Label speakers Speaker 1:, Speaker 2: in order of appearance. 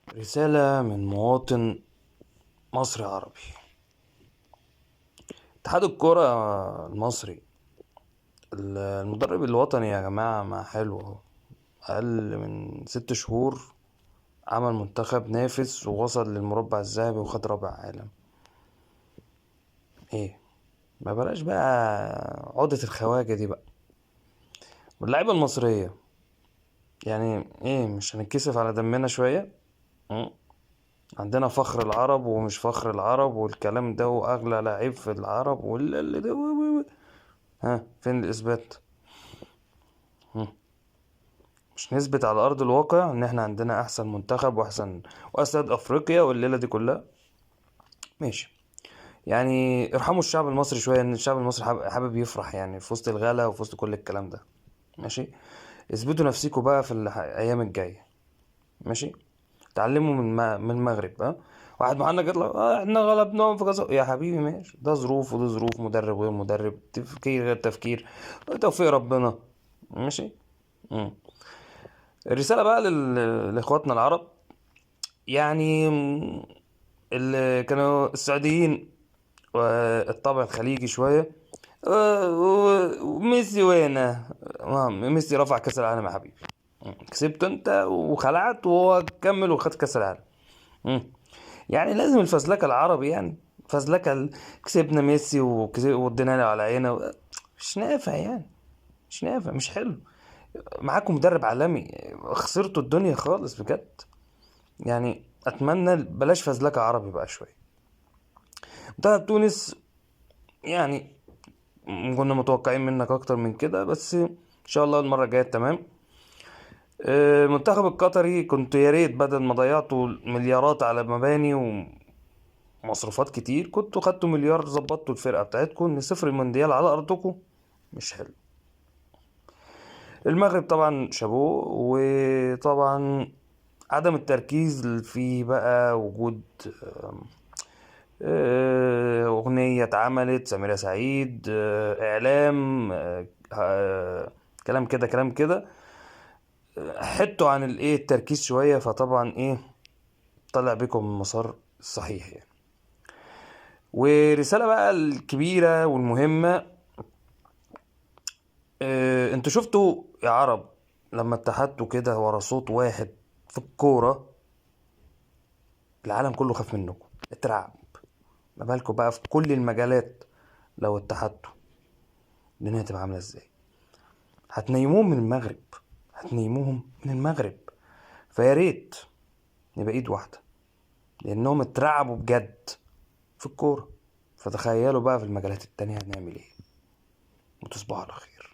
Speaker 1: رسالة من مواطن مصري عربي. اتحاد الكرة المصري، المدرب الوطني يا جماعة ما حلو اهو، أقل من 6 شهور عمل منتخب نافس ووصل للمربع الذهبي وخد رابع عالم. ايه ما بلاش بقى عقدة الخواجة دي بقى. واللعيبة المصرية يعني ايه، مش هنتكسف على دمنا شوية؟ عندنا فخر العرب ومش فخر العرب والكلام ده، واغلى لعيب في العرب واللي ده ها فين الاثبات؟ مش نثبت على ارض الواقع ان احنا عندنا احسن منتخب واحسن واسد افريقيا والليلة دي كلها؟ ماشي، يعني ارحموا الشعب المصري شوية، ان الشعب المصري حابب يفرح في وسط الغلا وفي وسط كل الكلام ده. ماشي، اثبتوا نفسيكم بقى في الايام الجاية. ماشي، تعلموا من المغرب. واحد محنك يطلع، احنا غلبناهم في كذا يا حبيبي. ماشي، ده ظروف وده ظروف، مدرب غير مدرب، تفكير غير تفكير، توفيق ربنا. ماشي. الرسالة بقى لاخواتنا العرب، اللي كانوا السعوديين والطابع الخليجي شوية، وميسي وينه؟ ميسي رفع كاس العالم يا حبيبي، كسبت انت وخلعت وهو كمل وخد كاس العالم. لازم الفزلكة العربي، فزلكة كسبنا ميسي وادينا له على عينه مش نافع، مش نافع، مش حلو. معاكم مدرب عالمي، خسرتوا الدنيا خالص بجد. اتمنى بلاش فزلكة عربي بقى شوية. منتخب تونس كنا متوقعين منك اكتر من كده، بس ان شاء الله المرة الجاية تمام. المنتخب القطري كنت يا ريت بدل ما ضيعتوا مليارات على مباني ومصروفات كتير، كنتوا خدتوا مليار ظبطتوا الفرقة بتاعتكم. ان صفر المونديال على ارضكم مش حلو. المغرب طبعا شابوه، وطبعا عدم التركيز في بقى وجود، اغنية اتعملت سميرة سعيد، اعلام، كلام كده كلام كده، حتوا عن التركيز شوية، فطبعا طلع بكم المسار الصحيح. ورسالة بقى الكبيرة والمهمة، انتوا شفتوا يا عرب لما اتحدتوا كده ورا صوت واحد في الكورة، العالم كله خاف منكم، اترعب. ما بالكم بقى في كل المجالات لو اتحدتوا الدنيا هتبقى عاملة ازاي؟ هتنيموهم من المغرب، هتنيموهم من المغرب. فيا ريت نبقى ايد واحدة، لانهم اترعبوا بجد في الكورة، فتخيلوا بقى في المجالات التانية هنعمل ايه. وتصبحوا على خير.